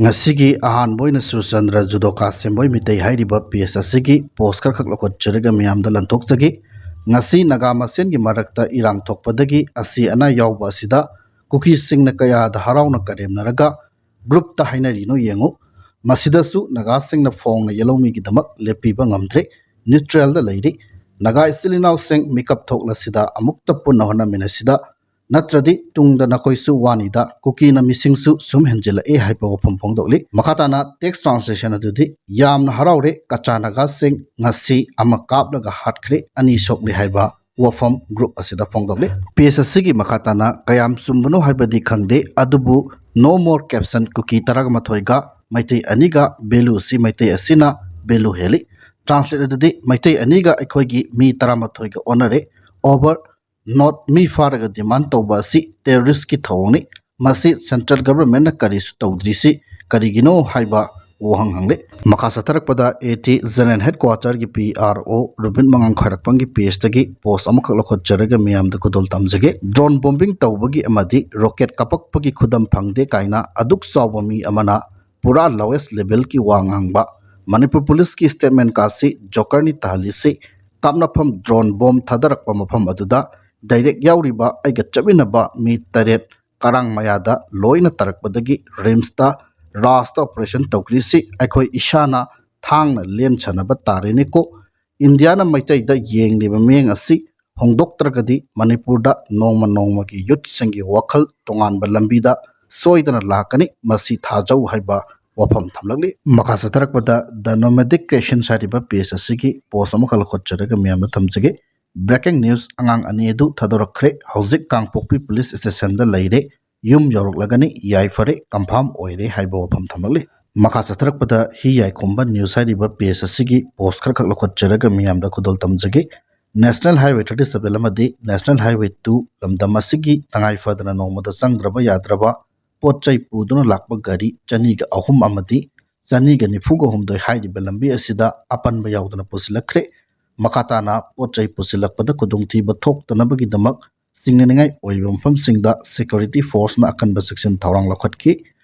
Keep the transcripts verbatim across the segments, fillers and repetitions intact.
ꯉꯁꯤꯒꯤ ꯑꯍꯥꯟꯕ ꯑꯣꯏꯅ ꯁꯨꯔꯆꯟꯗ꯭ꯔ ꯖꯨꯗꯣꯀꯥ ꯁꯦꯝꯕꯣꯏ ꯃꯤꯇꯩ ꯍꯥꯏꯔꯤꯕ ꯄꯦꯖ ꯑꯁꯤꯒꯤ ꯄꯣꯁ ꯈꯔꯈꯛ ꯂꯧꯈꯠꯆꯔꯒ ꯃꯤꯌꯥꯝꯗ ꯂꯟꯊꯣꯛꯆꯒꯦ꯫ ꯉꯁꯤ ꯅꯥꯒꯥ ꯃꯁꯦꯟꯒꯤ ꯃꯔꯛꯇ ꯏꯔꯥꯡ ꯊꯣꯛꯄꯗꯒꯤ ꯑꯁꯤ ꯑꯅꯥ ꯌꯥꯎꯕ ꯑꯁꯤꯗ ꯀꯨꯀꯤꯁꯤꯡꯅ ꯀꯌꯥꯗ ꯍꯔꯥꯎꯅ ꯀꯔꯦꯝꯅꯔꯒ ꯒ꯭ꯔꯨꯞꯇ ꯍꯥꯏꯅꯔꯤꯅꯣ ꯌꯦꯡꯉꯨ꯫ ꯃꯁꯤꯗꯁꯨ ꯅꯥꯒꯥꯁꯤꯡꯅ ꯐꯣꯡꯅ ꯌꯦꯜꯍꯧꯃꯤꯒꯤꯗꯃꯛ ꯂꯦꯞꯄꯤꯕ ꯉꯝꯗ꯭ꯔꯦ꯫ ꯅ꯭ꯌꯨꯇ꯭ꯔꯦꯜꯗ ꯂꯩꯔꯤ꯫ ꯅꯥꯒꯥ ꯏꯆꯤꯜ ꯏꯅꯥꯎꯁꯤꯡ ꯃꯤꯀꯞ ꯊꯣꯛꯂꯁꯤꯗ ꯑꯃꯨꯛꯇ ꯄꯨꯟꯅ ꯍꯣꯠꯅꯃꯤꯟꯅꯁꯤꯗ, ꯅꯠꯇ꯭ꯔꯗꯤ ꯇꯨꯡꯗ ꯅꯈꯣꯏꯁꯨ ꯋꯥꯅꯤꯗ꯫ ꯀꯨꯀꯤꯅ ꯃꯤꯁꯤꯡꯁꯨ ꯁꯨꯝ ꯍꯦꯟꯖꯤꯜꯂꯛꯑꯦ ꯍꯥꯏꯕ ꯋꯥꯐꯝ ꯐꯣꯡꯗꯣꯛꯂꯤ꯫ ꯃꯈꯥ ꯇꯥꯅ ꯇꯦꯛꯁ ꯇ꯭ꯔꯥꯟꯁꯂꯦꯁꯟ ꯑꯗꯨꯗꯤ, ꯌꯥꯝꯅ ꯍꯔꯥꯎꯔꯦ, ꯀꯆꯥ ꯅꯥꯒꯥꯁꯤꯡ ꯉꯁꯤ ꯑꯃ ꯀꯥꯞꯂꯒ ꯍꯥꯠꯈ꯭ꯔꯦ, ꯑꯅꯤ ꯁꯣꯛꯂꯤ ꯍꯥꯏꯕ ꯋꯥꯐꯝ ꯒ꯭ꯔꯨꯞ ꯑꯁꯤꯗ ꯐꯣꯡꯗꯣꯛꯂꯤ꯫ ꯄꯦꯖ ꯑꯁꯤꯒꯤ ꯃꯈꯥ ꯇꯥꯅ ꯀꯌꯥꯝ ꯆꯨꯝꯕꯅꯣ ꯍꯥꯏꯕꯗꯤ ꯈꯪꯗꯦ, ꯑꯗꯨꯕꯨ no more caption, ꯀꯨꯀꯤ ꯇꯔꯥꯃꯥꯊꯣꯏꯒ ꯃꯩꯇꯩ ꯑꯅꯤꯒ ꯚꯦꯂꯨ ꯑꯁꯤ ꯃꯩꯇꯩ ꯑꯁꯤꯅ ꯚꯦꯂꯨ ꯍꯦꯜꯂꯤ꯫ ꯇ꯭ꯔꯥꯟꯁꯂꯦꯠ ꯑꯗꯨꯗꯤ, ꯃꯩꯇꯩ ꯑꯅꯤꯒ ꯑꯩꯈꯣꯏꯒꯤ ꯃꯤ ꯇꯔꯥꯃꯥꯊꯣꯏꯒ ꯑꯣꯟꯅꯔꯦ꯫ ꯑꯣꯚꯔ ꯅꯣꯠ ꯃꯤ ꯐꯥꯔꯒ ꯗꯤꯃꯥꯟ ꯇꯧꯕ ꯑꯁꯤ ꯇꯦꯔꯣꯔꯤꯁꯀꯤ ꯊꯧꯑꯣꯡꯅꯤ꯫ ꯃꯁꯤ ꯁꯦꯟꯇ꯭ꯔꯦꯜ ꯒꯚꯔꯟꯃꯦꯟꯠꯅ ꯀꯔꯤꯁꯨ ꯇꯧꯗ꯭ꯔꯤꯁꯤ ꯀꯔꯤꯒꯤꯅꯣ ꯍꯥꯏꯕ ꯋꯥꯍꯪ ꯍꯪꯂꯤ꯫ ꯃꯈꯥ ꯆꯠꯊꯔꯛꯄꯗ ꯑꯦ ꯇꯤ ꯖꯦꯅꯔꯦꯜ ꯍꯦꯗꯀ꯭ꯋꯥꯇꯔꯒꯤ ꯄꯤ ꯑꯥꯔ ꯑꯣ ꯔꯨꯕꯤꯟ ꯃꯉꯥꯡ ꯈ꯭ꯋꯥꯏꯔꯥꯛꯄꯝꯒꯤ ꯄꯦꯖꯇꯒꯤ ꯄꯣꯁ ꯑꯃꯈꯛ ꯂꯧꯈꯠꯆꯔꯒ ꯃꯤꯌꯥꯝꯗ ꯈꯨꯗꯣꯜ ꯇꯝꯖꯒꯦ꯫ ꯗ꯭ꯔꯣꯟ ꯕꯣꯝꯕꯤꯡ ꯇꯧꯕꯒꯤ ꯑꯃꯗꯤ ꯔꯣꯀꯦꯠ ꯀꯥꯞꯄꯛꯄꯒꯤ ꯈꯨꯗꯝ ꯐꯪꯗꯦ ꯀꯥꯏꯅ ꯑꯗꯨꯛ ꯆꯥꯎꯕ ꯃꯤ ꯑꯃꯅ ꯄꯨꯔꯥ ꯂꯣꯋꯦꯁ ꯂꯦꯚꯦꯜꯒꯤ ꯋꯥ ꯉꯥꯡꯕ꯫ ꯃꯅꯤꯄꯨꯔ ꯄꯨꯂꯤꯁꯀꯤ ꯁ꯭ꯇꯦꯠꯃꯦꯟꯠ ꯀꯥꯁꯤ ꯖꯣꯀꯔꯅꯤ ꯇꯥꯍꯜꯂꯤꯁꯤ꯫ ꯀꯥꯞꯅꯐꯝ ꯗ꯭ꯔꯣꯟ ꯕꯣꯝ ꯊꯥꯗꯔꯛꯄ ꯃꯐꯝ ꯑꯗꯨꯗ ꯗꯥꯏꯔꯦꯛ ꯌꯥꯎꯔꯤꯕ ꯑꯩꯒ ꯆꯠꯃꯤꯟꯅꯕ ꯃꯤ ꯇꯔꯦꯠ ꯀꯔꯥꯡ ꯃꯌꯥꯗ ꯂꯣꯏꯅ ꯇꯥꯔꯛꯄꯗꯒꯤ ꯔꯤꯝꯁꯇ ꯔꯥꯁꯇ ꯑꯣꯄꯔꯦꯁꯟ ꯇꯧꯈ꯭ꯔꯤꯁꯤ ꯑꯩꯈꯣꯏ ꯏꯁꯥꯅ ꯊꯥꯡꯅ ꯂꯦꯟꯁꯟꯅꯕ ꯇꯥꯔꯦꯅꯦꯀꯣ꯫ ꯏꯟꯗꯤꯌꯥꯅ ꯃꯩꯇꯩꯗ ꯌꯦꯡꯂꯤꯕ ꯃꯤꯠꯌꯦꯡ ꯑꯁꯤ ꯍꯣꯡꯗꯣꯛꯇ꯭ꯔꯒꯗꯤ ꯃꯅꯤꯄꯨꯔꯗ ꯅꯣꯡꯃ ꯅꯣꯡꯃꯒꯤ ꯌꯨꯠꯁꯤꯡꯒꯤ ꯋꯥꯈꯜ ꯇꯣꯉꯥꯟꯕ ꯂꯝꯕꯤꯗ ꯁꯣꯏꯗꯅ ꯂꯥꯛꯀꯅꯤ, ꯃꯁꯤ ꯊꯥꯖꯧ ꯍꯥꯏꯕ ꯋꯥꯐꯝ ꯊꯝꯂꯛꯂꯤ꯫ ꯃꯈꯥ ꯆꯠꯊꯔꯛꯄꯗ The Nomadic Creations ꯍꯥꯏꯔꯤꯕ ꯄꯦꯖ ꯑꯁꯤꯒꯤ ꯄꯣꯁ ꯑꯃꯈꯛ ꯂꯧꯈꯠꯆꯔꯒ ꯃꯤꯌꯥꯝꯗ ꯊꯝꯖꯒꯦ꯫ ꯕ꯭ꯔꯦꯀꯤꯡ ꯅ꯭ꯌꯨꯁ, ꯑꯉꯥꯡ ꯑꯅꯤ ꯑꯗꯨ ꯊꯥꯗꯣꯔꯛꯈ꯭ꯔꯦ, ꯍꯧꯖꯤꯛ ꯀꯥꯡꯄꯣꯛꯄꯤ ꯄꯨꯂꯤꯁ ꯁ꯭ꯇꯦꯁꯟꯗ ꯂꯩꯔꯦ, ꯌꯨꯝ ꯌꯧꯔꯛꯂꯒꯅꯤ, ꯌꯥꯏꯐꯔꯦ, ꯀꯟꯐꯥꯔꯝ ꯑꯣꯏꯔꯦ ꯍꯥꯏꯕ ꯋꯥꯐꯝ ꯊꯝꯂꯛꯂꯤ꯫ ꯃꯈꯥ ꯆꯠꯊꯔꯛꯄꯗ ꯍꯤ ꯌꯥꯏꯈꯣꯝꯕ ꯅ꯭ꯌꯨꯁ ꯍꯥꯏꯔꯤꯕ ꯄꯦꯖ ꯑꯁꯤꯒꯤ ꯄꯣꯁ ꯈꯔꯈꯛ ꯂꯧꯈꯠꯆꯔꯒ ꯃꯤꯌꯥꯝꯗ ꯈꯨꯗꯣꯜ ꯇꯝꯖꯒꯦ꯫ ꯅꯦꯁꯅꯦꯜ ꯍꯥꯏꯋꯦ ꯊꯥꯔꯇꯤ ꯁꯚꯦꯟ ꯑꯃꯗꯤ ꯅꯦꯁꯅꯦꯜ ꯍꯥꯏꯋꯦ ꯇꯨ ꯂꯝꯗꯝ ꯑꯁꯤꯒꯤ ꯇꯉꯥꯏ ꯐꯗꯅ ꯅꯣꯡꯃꯗ ꯆꯪꯗ꯭ꯔꯕ ꯌꯥꯗ꯭ꯔꯕ ꯄꯣꯠ ꯆꯩ ꯄꯨꯗꯨꯅ ꯂꯥꯛꯄ ꯒꯥꯔꯤ ꯆꯅꯤꯒ ꯑꯍꯨꯝ ꯑꯃꯗꯤ ꯆꯅꯤꯒ ꯅꯤꯐꯨꯒ ꯍꯨꯝꯗꯣꯏ ꯍꯥꯏꯔꯤꯕ ꯂꯝꯕꯤ ꯑꯁꯤꯗ ꯑꯄꯟꯕ ꯌꯥꯎꯗꯅ ꯄꯨꯁꯤꯜꯂꯛꯈ꯭ꯔꯦ꯫ ꯃꯈꯥ ꯇꯥꯅ ꯄꯣꯠ ꯆꯩ ꯄꯨꯁꯤꯜꯂꯛꯄꯗ ꯈꯨꯗꯣꯡꯊꯤꯕ ꯊꯣꯛꯇꯅꯕꯒꯤꯗꯃꯛ ꯆꯤꯡꯅꯅꯤꯡꯉꯥꯏ ꯑꯣꯏꯕ ꯃꯐꯝꯁꯤꯡꯗ ꯁꯦꯀ꯭ꯌꯨꯔꯤꯇꯤ ꯐꯣꯔꯁꯅ ꯑꯀꯟꯕ ꯆꯦꯛꯁꯤꯟ ꯊꯧꯔꯥꯡ ꯂꯧꯈꯠꯈꯤ꯫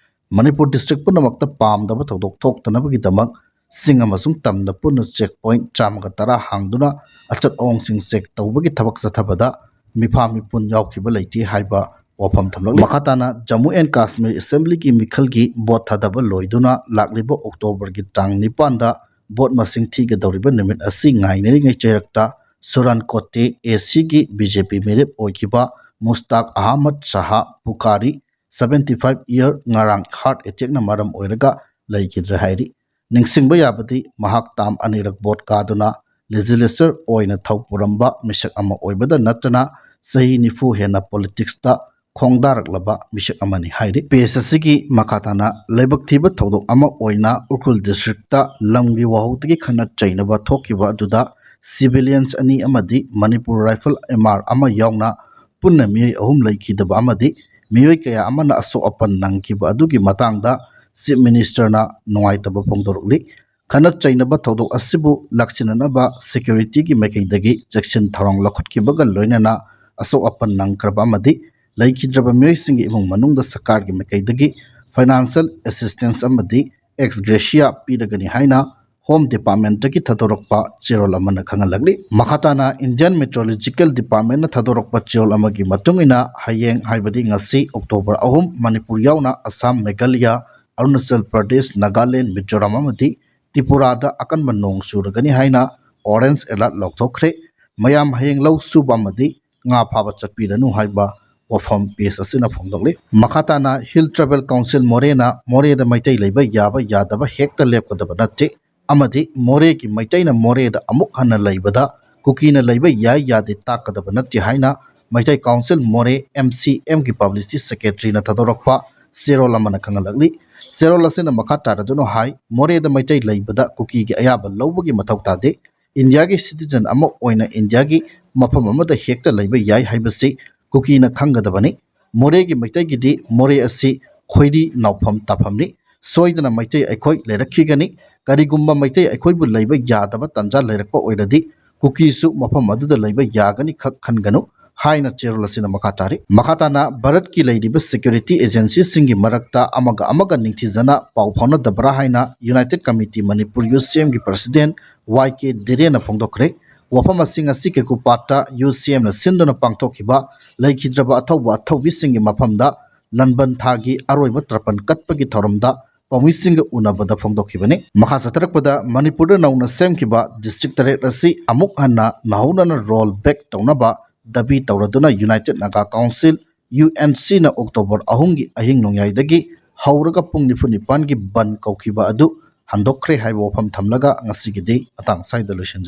ꯃꯅꯤꯄꯨꯔ ꯗꯤꯁꯇ꯭ꯔꯤꯛ ꯄꯨꯝꯅꯃꯛꯇ ꯄꯥꯝꯗꯕ ꯊꯧꯗꯣꯛ ꯊꯣꯛꯇꯅꯕꯒꯤꯗꯃꯛ ꯆꯤꯡ ꯑꯃꯁꯨꯡ ꯇꯝꯗ ꯄꯨꯟꯅ ꯆꯦꯛ ꯄꯣꯏꯟꯠ ꯆꯥꯝꯃꯒ ꯇꯔꯥ ꯍꯥꯡꯗꯨꯅ ꯑꯆꯠ ꯑꯋꯣꯡꯁꯤꯡ ꯆꯦꯛ ꯇꯧꯕꯒꯤ ꯊꯕꯛ ꯆꯠꯊꯕꯗ ꯃꯤꯐꯥ ꯃꯤꯄꯨꯟ ꯌꯥꯎꯈꯤꯕ ꯂꯩꯇꯦ ꯍꯥꯏꯕ ꯋꯥꯐꯝ ꯊꯝꯂꯛꯂꯤ꯫ ꯃꯈꯥ ꯇꯥꯅ ꯖꯝꯃꯨ ꯑꯦꯟ ꯀꯥꯁꯃꯤꯔ ꯑꯦꯁꯦꯝꯕ꯭ꯂꯤꯒꯤ ꯃꯤꯈꯜꯒꯤ ꯚꯣꯠ ꯊꯥꯗꯕ ꯂꯣꯏꯗꯨꯅ ꯂꯥꯛꯂꯤꯕ ꯑꯣꯛꯇꯣꯕꯔꯒꯤ ꯇꯥꯡ ꯅꯤꯄꯥꯟꯗ ꯚꯣꯠ ꯃꯁꯤꯡ ꯊꯤꯒꯗꯧꯔꯤꯕ ꯅꯨꯃꯤꯠ ꯑꯁꯤ ꯉꯥꯏꯅꯔꯤꯉꯩ ꯆꯩꯔꯛꯇ ꯁꯨꯔꯥꯟ ꯀꯣꯇꯦ ꯑꯦ ꯁꯤꯒꯤ ꯕꯤ ꯖꯦ ꯄꯤ ꯃꯤꯔꯦꯞ ꯑꯣꯏꯈꯤꯕ ꯃꯨꯁꯇꯥꯛ ꯑꯍꯃꯗ ꯁꯍꯥ ꯄꯨꯀꯥꯔꯤ, seventy five year, ꯉꯔꯥꯡ ꯍꯥꯔꯠ ꯑꯦꯇꯦꯛꯅ ꯃꯔꯝ ꯑꯣꯏꯔꯒ ꯂꯩꯈꯤꯗ꯭ꯔꯦ ꯍꯥꯏꯔꯤ꯫ ꯅꯤꯡꯁꯤꯡꯕ ꯌꯥꯕꯗꯤ ꯃꯍꯥꯛ ꯇꯥꯝ ꯑꯅꯤꯔꯛ ꯚꯣꯠ ꯀꯥꯗꯨꯅ ꯂꯦꯖꯤꯁꯂꯦꯆꯔ ꯑꯣꯏꯅ ꯊꯧ ꯄꯨꯔꯝꯕ ꯃꯤꯁꯛ ꯑꯃ ꯑꯣꯏꯕꯗ ꯅꯠꯇꯅ ꯆꯍꯤ ꯅꯤꯐꯨ ꯍꯦꯟꯅ ꯄꯣꯂꯤꯇꯤꯛꯁꯇ ꯈꯣꯡꯗꯥꯔꯛꯂꯕ ꯃꯤꯁꯛ ꯑꯃꯅꯤ ꯍꯥꯏꯔꯤ꯫ ꯄꯦꯖ ꯑꯁꯤꯒꯤ ꯃꯈꯥ ꯇꯥꯅ ꯂꯥꯏꯕꯛ ꯊꯤꯕ ꯊꯧꯗꯣꯛ ꯑꯃ ꯑꯣꯏꯅ ꯎꯈ꯭ꯔꯨꯜ ꯗꯤꯁꯇ꯭ꯔꯤꯛꯇ ꯂꯝꯒꯤ ꯋꯥꯍꯧꯗꯒꯤ ꯈꯠꯅ ꯆꯩꯅꯕ ꯊꯣꯛꯈꯤꯕ ꯑꯗꯨꯗ ꯁꯤꯚꯤꯂꯤꯌꯟꯁ ꯑꯅꯤ ꯑꯃꯗꯤ ꯃꯅꯤꯄꯨꯔ ꯔꯥꯏꯐꯜ ꯑꯦꯝ ꯑꯥꯔ ꯑꯃ ꯌꯥꯎꯅ ꯄꯨꯟꯅ ꯃꯤꯑꯣꯏ ꯑꯍꯨꯝ ꯂꯩꯈꯤꯗꯕ ꯑꯃꯗꯤ ꯃꯤꯑꯣꯏ ꯀꯌꯥ ꯑꯃꯅ ꯑꯁꯣꯛ ꯑꯄꯟ ꯅꯪꯈꯤꯕ ꯑꯗꯨꯒꯤ ꯃꯇꯥꯡꯗ ꯆꯤꯐ ꯃꯤꯅꯤꯁꯇꯔꯅ ꯅꯨꯡꯉꯥꯏꯇꯕ ꯐꯣꯡꯗꯣꯔꯛꯂꯤ꯫ ꯈꯠꯅ ꯆꯩꯅꯕ ꯊꯧꯗꯣꯛ ꯑꯁꯤꯕꯨ ꯂꯥꯛꯁꯤꯟꯅꯅꯕ ꯁꯦꯀ꯭ꯌꯨꯔꯤꯇꯤꯒꯤ ꯃꯥꯏꯀꯩꯗꯒꯤ ꯆꯦꯛꯁꯤꯟ ꯊꯧꯔꯥꯡ ꯂꯧꯈꯠꯈꯤꯕꯒ ꯂꯣꯏꯅꯅ ꯑꯁꯣꯛ ꯑꯄꯟ ꯅꯪꯈ꯭ꯔꯕ ꯑꯃꯗꯤ ꯂꯩꯈꯤꯗ꯭ꯔꯕ ꯃꯤꯑꯣꯏꯁꯤꯡꯒꯤ ꯏꯃꯨꯡ ꯃꯅꯨꯡꯗ ꯁꯔꯀꯥꯔꯒꯤ ꯃꯥꯏꯀꯩꯗꯒꯤ ꯐꯥꯏꯅꯥꯟꯁꯤꯌꯦꯜ ꯑꯦꯁꯤꯁꯇꯦꯟꯁ ꯑꯃꯗꯤ ꯑꯦꯛꯁ ꯒ꯭ꯔꯦꯁꯤꯌꯥ ꯄꯤꯔꯒꯅꯤ ꯍꯥꯏꯅ ꯍꯣꯝ ꯗꯤꯄꯥꯔꯠꯃꯦꯟꯠꯇꯒꯤ ꯊꯥꯗꯣꯔꯛꯄ ꯆꯦꯔꯣꯜ ꯑꯃꯅ ꯈꯪꯍꯜꯂꯛꯂꯤ꯫ ꯃꯈꯥ ꯇꯥꯅ ꯏꯟꯗꯤꯌꯟ ꯃꯦꯇ꯭ꯔꯣꯂꯣꯖꯤꯀꯦꯜ ꯗꯤꯄꯥꯔꯠꯃꯦꯟꯠꯅ ꯊꯥꯗꯣꯔꯛꯄ ꯆꯦꯔꯣꯜ ꯑꯃꯒꯤ ꯃꯇꯨꯡ ꯏꯟꯅ ꯍꯌꯦꯡ ꯍꯥꯏꯕꯗꯤ ꯉꯁꯤ ꯑꯣꯛꯇꯣꯕꯔ ꯑꯍꯨꯝ ꯃꯅꯤꯄꯨꯔ ꯌꯥꯎꯅ ꯑꯁꯥꯝ, ꯃꯦꯘꯥꯂꯌꯥ, ꯑꯔꯨꯅꯥꯆꯜ ꯄ꯭ꯔꯗꯦꯁ, ꯅꯥꯒꯥꯂꯦꯟ, ꯃꯤꯖꯣꯔꯥꯝ ꯑꯃꯗꯤ ꯇ꯭ꯔꯤꯄꯨꯔꯥꯗ ꯑꯀꯟꯕ ꯅꯣꯡ ꯆꯨꯔꯒꯅꯤ ꯍꯥꯏꯅ ꯑꯣꯔꯦꯟꯖ ꯑꯦꯂꯔꯠ ꯂꯥꯎꯊꯣꯛꯈ꯭ꯔꯦ꯫ ꯃꯌꯥꯝ ꯍꯌꯦꯡ ꯂꯧ ꯁꯨꯕ ꯑꯃꯗꯤ ꯉꯥ ꯐꯥꯕ ꯆꯠꯄꯤꯔꯅꯨ ꯍꯥꯏꯕ ꯋꯥꯐꯝ ꯄꯦꯖ ꯑꯁꯤꯅ ꯐꯣꯡꯗꯣꯛꯂꯤ꯫ ꯃꯈꯥ ꯇꯥꯅ ꯍꯤꯜ ꯇ꯭ꯔꯥꯏꯕꯦꯜ ꯀꯥꯎꯟꯁꯤꯜ ꯃꯣꯔꯦꯅ ꯃꯣꯔꯦꯗ ꯃꯩꯇꯩ ꯂꯩꯕ ꯌꯥꯕ ꯌꯥꯗꯕ ꯍꯦꯛꯇ ꯂꯦꯞꯀꯗꯕ ꯅꯠꯇꯦ ꯑꯃꯗꯤ ꯃꯣꯔꯦꯒꯤ ꯃꯩꯇꯩꯅ ꯃꯣꯔꯦꯗ ꯑꯃꯨꯛ ꯍꯟꯅ ꯂꯩꯕꯗ ꯀꯨꯀꯤꯅ ꯂꯩꯕ ꯌꯥꯏ ꯌꯥꯗꯦ ꯇꯥꯛꯀꯗꯕ ꯅꯠꯇꯦ ꯍꯥꯏꯅ ꯃꯩꯇꯩ ꯀꯥꯎꯟꯁꯤꯜ ꯃꯣꯔꯦ, ꯑꯦꯝ ꯁꯤ ꯑꯦꯝꯒꯤ ꯄꯕ꯭ꯂꯤꯁꯤꯇꯤ ꯁꯦꯀ꯭ꯔꯦꯇꯔꯤꯅ ꯊꯥꯗꯣꯔꯛꯄ ꯆꯦꯔꯣꯜ ꯑꯃꯅ ꯈꯪꯍꯜꯂꯛꯂꯤ꯫ ꯆꯦꯔꯣꯜ ꯑꯁꯤꯅ ꯃꯈꯥ ꯇꯥꯔꯗꯨꯅ ꯍꯥꯏ, ꯃꯣꯔꯦꯗ ꯃꯩꯇꯩ ꯂꯩꯕꯗ ꯀꯨꯀꯤꯒꯤ ꯑꯌꯥꯕ ꯂꯧꯕꯒꯤ ꯃꯊꯧ ꯇꯥꯗꯦ꯫ ꯏꯟꯗꯤꯌꯥꯒꯤ ꯁꯤꯇꯤꯖꯟ ꯑꯃ ꯑꯣꯏꯅ ꯏꯟꯗꯤꯌꯥꯒꯤ ꯃꯐꯝ ꯑꯃꯗ ꯍꯦꯛꯇ ꯂꯩꯕ ꯌꯥꯏ ꯍꯥꯏꯕꯁꯤ ꯀꯨꯀꯤꯅ ꯈꯪꯒꯗꯕꯅꯤ꯫ ꯃꯣꯔꯦꯒꯤ ꯃꯩꯇꯩꯒꯤꯗꯤ ꯃꯣꯔꯦ ꯑꯁꯤ ꯈꯣꯏꯔꯤ ꯅꯥꯎꯐꯝ ꯇꯥꯐꯝꯅꯤ꯫ ꯁꯣꯏꯗꯅ ꯃꯩꯇꯩ ꯑꯩꯈꯣꯏ ꯂꯩꯔꯛꯈꯤꯒꯅꯤ꯫ ꯀꯔꯤꯒꯨꯝꯕ ꯃꯩꯇꯩ ꯑꯩꯈꯣꯏꯕꯨ ꯂꯩꯕ ꯌꯥꯗꯕ ꯇꯥꯟꯖꯥ ꯂꯩꯔꯛꯄ ꯑꯣꯏꯔꯗꯤ ꯀꯨꯀꯤꯁꯨ ꯃꯐꯝ ꯑꯗꯨꯗ ꯂꯩꯕ ꯌꯥꯒꯅꯤ ꯈꯛ ꯈꯟꯒꯅꯨ꯫ ꯍꯥꯏꯅ ꯆꯦꯔꯣꯜ ꯑꯁꯤꯅ ꯃꯈꯥ ꯇꯥꯔꯤ꯫ ꯃꯈꯥ ꯇꯥꯅ ꯚꯥꯔꯠꯀꯤ ꯂꯩꯔꯤꯕ security agencyꯁꯤꯡꯒꯤ ꯃꯔꯛꯇ ꯑꯃꯒ ꯑꯃꯒ ꯅꯤꯡꯊꯤꯖꯅ ꯄꯥꯎ ꯐꯥꯎꯅꯗꯕ꯭ꯔꯥ ꯍꯥꯏꯅ United Committee Manipur UCMꯒꯤ President Y K ꯙꯤꯔꯦꯟꯅ ꯐꯣꯡꯗꯣꯛꯈ꯭ꯔꯦ꯫ ꯋꯥꯐꯝ ꯑꯁꯤ ꯉꯁꯤ ꯀ꯭ꯔꯤꯀꯨꯄꯥꯠꯇ UCMꯅ ꯁꯤꯟꯗꯨꯅ ꯄꯥꯡꯊꯣꯛꯈꯤꯕ ꯂꯩꯈꯤꯗ꯭ꯔꯕ ꯑꯊꯧꯕ ꯑꯊꯧꯕꯤꯁꯤꯡꯒꯤ ꯃꯐꯝꯗ ꯂꯟꯕꯟ ꯊꯥꯒꯤ ꯑꯔꯣꯏꯕ ꯇ꯭ꯔꯄꯟ ꯀꯠꯄꯒꯤ ꯊꯧꯔꯝꯗ ꯄꯥꯎꯃꯤꯁꯤꯡꯒ ꯎꯅꯕꯗ ꯐꯣꯡꯗꯣꯛꯈꯤꯕꯅꯤ꯫ ꯃꯈꯥ ꯆꯠꯊꯔꯛꯄꯗ, ꯃꯅꯤꯄꯨꯔꯗ ꯅꯧꯅ ꯁꯦꯝꯈꯤꯕ district ꯇꯔꯦꯠ ꯑꯁꯤ ꯑꯃꯨꯛ ꯍꯟꯅ ꯅꯧꯍꯧꯅꯅ roll back ꯇꯧꯅꯕ ꯗꯥꯕꯤ ꯇꯧꯔꯗꯨꯅ United Naga Council, UNCꯅ October ꯑꯍꯨꯝꯒꯤ ꯑꯍꯤꯡ ꯅꯣꯡꯌꯥꯏꯗꯒꯤ ꯍꯧꯔꯒ ꯄꯨꯡ ꯅꯤꯐꯨ ꯅꯤꯄꯥꯟꯒꯤ ꯕꯟ ꯀꯧꯈꯤꯕ ꯑꯗꯨ ꯍꯟꯗꯣꯛꯈ꯭ꯔꯦ ꯍꯥꯏꯕ ꯋꯥꯐꯝ ꯊꯝꯂꯒ ꯉꯁꯤꯒꯤꯗꯤ ꯃꯇꯥꯡ ꯁ꯭ꯋꯥꯏꯗ ꯂꯣꯏꯁꯤꯟꯖꯔꯦ꯫